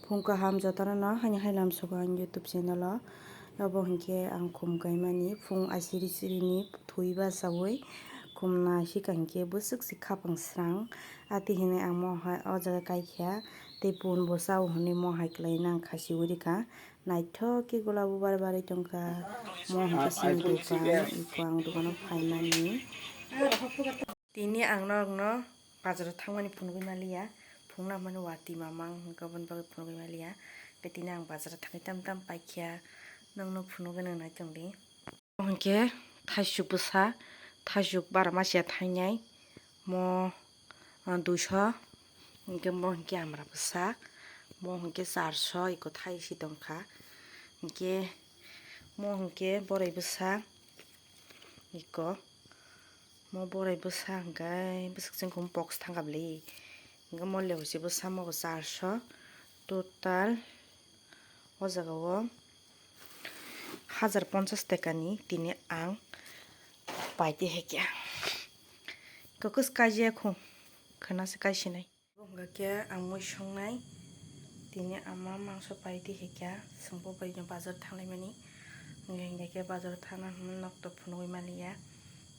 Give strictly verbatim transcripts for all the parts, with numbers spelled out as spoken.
Phung kaham jotono no haini hai lam sugo ang YouTube channel o. Obo hinkhe ang khum kaimani phung asiri sirini thwi bachaui khum naisika hinkhe bwswk se khapang srang. Ati hinwi ang mo hai o jaga kaikha tei pun bo chao hinwi mo hai kwlai nang khasiui rikha. Naithok khe gula bubar barwi tongkha. Mo hinkhe chini dokan, iko ang dokano phaimani. Tini ang norokno bazaro thangmani phunugwi manliya. Phunukna hwnmani watwi mamang hinkhe oboni bagwi phunugwi manliya. Hinkhe tini ang bazaro thangwi tam tam paikha, nokno phunugwi nang nai tongdi. Hinkhe thaisuk bwsa, thaisuk bara masiya thainai, mo, ah, duiso, hinkhe mo hinkhe amra bwsa, mo hinkhe charso, iko thaisi tongkha. Hinkhe mo hinkhe borai bwsa, iko. Mo borai bwsa hinkhe bwswk chwng khum box thangkha bwle. Hinkhe mo leosi bwsa mo bo charso. Total o jaga o hajar ponchas tekani tini ang paiti haikha. Kokos kaijia khung khwna se kaisinai. Bo hwnga khe ang mui songnai. Tini ama mangso paiti haikha, chwng bo bai bazar thanglaimani. Hwnga hwnga khe bazar thangna hwnwi nok tok phunugwi manliya.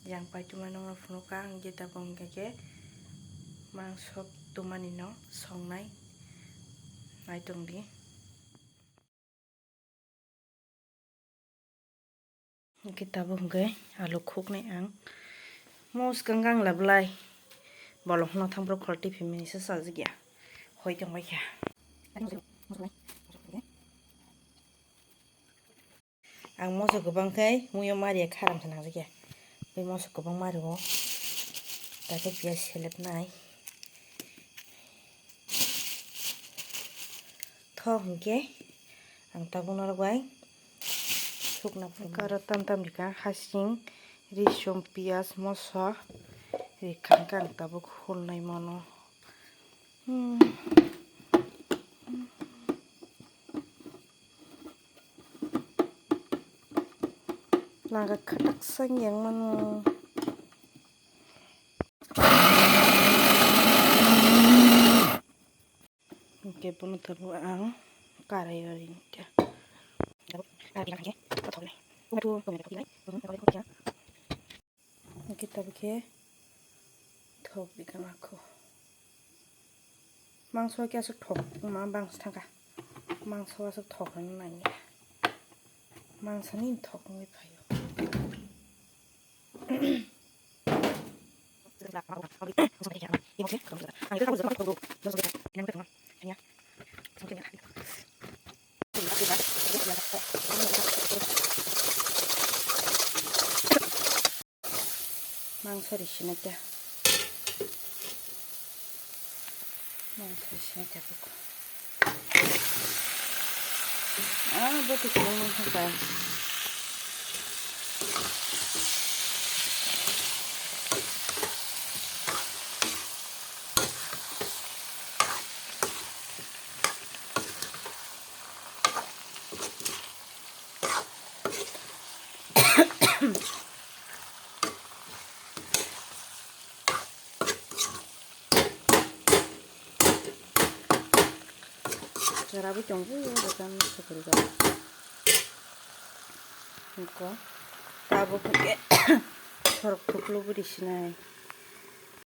Yang paituma nokno phunukha, ang khe tabuk hwnga khe mangso tumani no songnai. Naitongdi. Hwnkhe tabuk hwnkhe alu khuknai ang. Mo swkang gang lablai. Bolong hwnna thang borok khol tiphimani se chajak ya. Hoi tongbai kha. Ang moso kwbang khe muiyo mari kharam khe nangjak ya. Bai moso kwbang mari o. Tate piyaj selepnai. Tho hwnkhe ang tabuk norok bai sukna phuru. Karo tam tam rikha hasing, risum, piyaj, moso rikha khe ang tabuk hulnai mano. Hmm. Laga khatak sang yang mano. Hwnkhe bono tabuk ang karai o ring kha. Hwnkhe tabuk khe thok bikha nakho. Mangso khe aswk thok ma bangsa thangkha. Mangso aswk thok rwna nangya. Mangso ni thok wngwi phaio. Mangso ri sinai khe. Mangso ri sinai khe buko. Ah, bo tu kurang mangso kha. Chwrawi tongo, o dokan sokori rok. Nukho, tabuk hwnkhe sorok thuklu bwrwi sinai.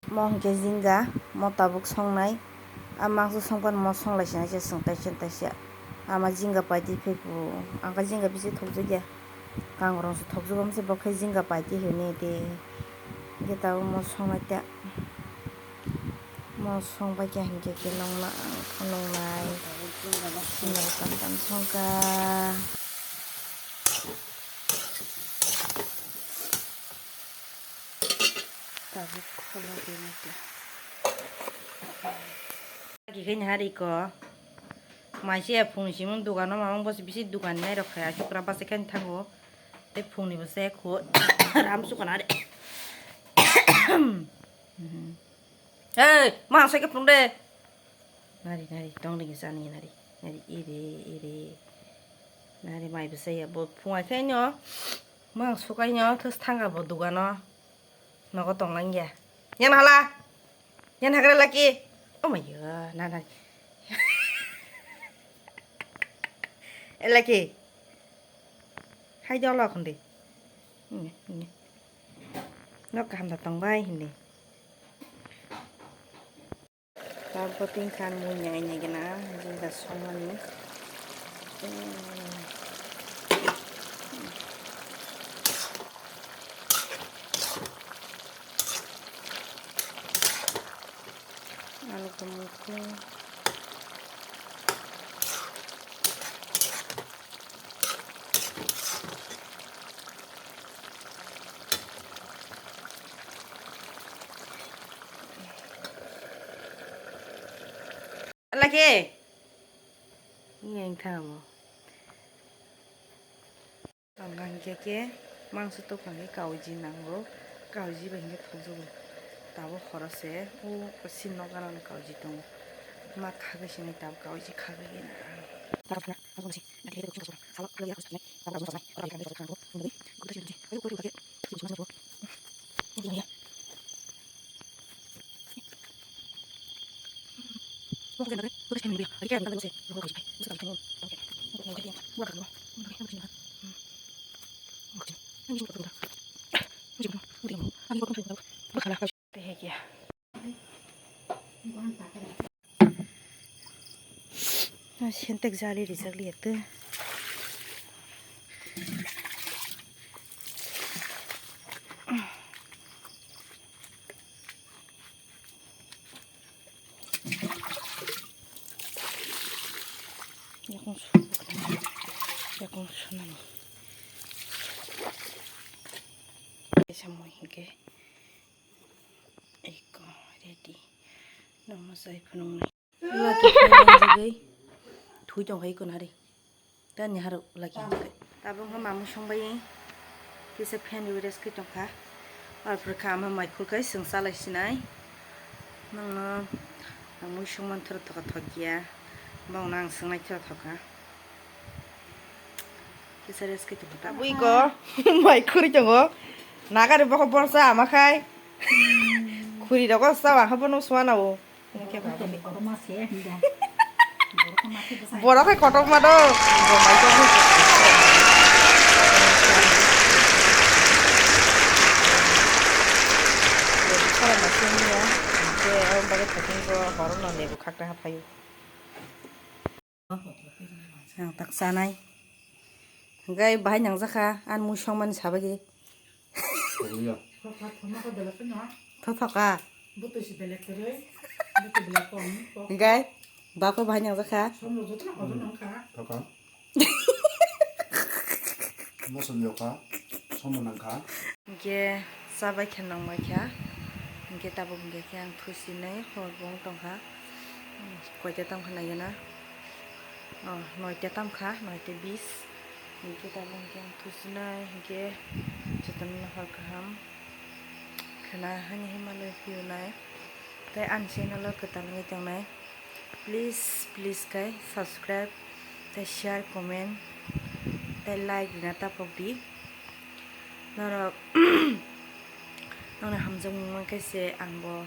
Mo hwnkhe jinga, mo tabuk songnai. A mangso songphano mo songlai sinai se chwng taisa taisa. Ama jinga paitwi phaiphuru, ang khe jinga bisi thokjakya. Kangrong se thokjak, omo se bo khe jinga paitwi hwnwi de. Hwnkhe tabuk mo songnai ta. Mo songbai khe hwnkhe khe nongna ang khe nongnai. Sinai tam tam songkha. Tabuk kholo de nai khe. Lagi khe ni hari ko. Maise phung ni simung dogano mamang bosi bisi dogan nai rok kha, asuk ra basa khe thango. Tei phung ni bo se kho ram sukana de. Hey, ma sai khe phung de. Nari, nari, tong de sani nari. Nari, iri, iri. Nari mai bo sai ya bo phung ai khe no. Ma sukai no thus thanga bo dogano. Nogo tong lang ya. Yan hala. Yan hagra laki. Oh my god, na na. Elaki. Hai dolo khon di. Nok kaham da tong bai hindi. Tabuk tingkha mui nai nai gana, jingga songmani. Alu kemukhe. Lake. Iya yang tamo. Ang hingke ke mangso tokang ke kauji nango, kauji bai hingke thokjogo. Tabuk khorokse o sin nok gana kauji tongo. Ma khagwi sinai tabuk kauji khagwi gana. Sintek jali rijak liya twi. Yakung su, yakung sunani. Samui hingke eko ready. Nomo sai phunung. Laki phai jagwi thui tong hai kunari. Tani harok laki hingke. Tabuk wngkha mamui songbai kisa fan rwi rest khe tongkha. Arpore kha ama mai khulkai chwng chalai sinai. Nangno ang mui songmani thoro thoka thok ya. Bongno ang swngnai thoro thoka. Kisa rest khe tongkha. Tabuk iko mai khuri tongo. Nagari bokol borok cha ama khai. Khuri rogo cha ang habo no swana o. Borok hai kotorma do. Ang tak chanai. Hingke bahai nangjakha, ani mui songmani sabagwi. Thoka. Hingke bako bahai nangjakha. Thoka. Mosom yokha, somo nangkha. Hingke chabai khe nangbai kha. Hingke tabuk hingke khe ang thusinai hor bong tongkha. Koita tongkha naigena. Oh, noita tamkha, noita bis. Hingke tabuk hingke ang thusinai, hingke jotono hor kaham khwna hani himalai phiyonai. Tei ani channel o kwtal wngwi tongnai. Please, please khe subscribe, tei share, comment, tei like rina tapok di. Norok nokni hamjakmung mankhe se ang bo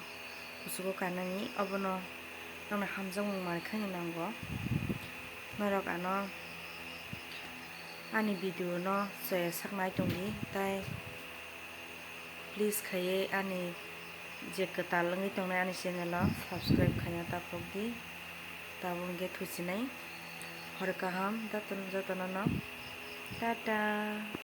kuchugo kanani, obono nokni hamjakmung mankhe nango. Norok ano ani video no chaya saknai tongdi, tai please khaiwi ani je kwtal wngwi tongnai ani channel o subscribe khaina tapokdi. Tabuk hwnkhe thuchinai hor kaham jotono, jotono no tata.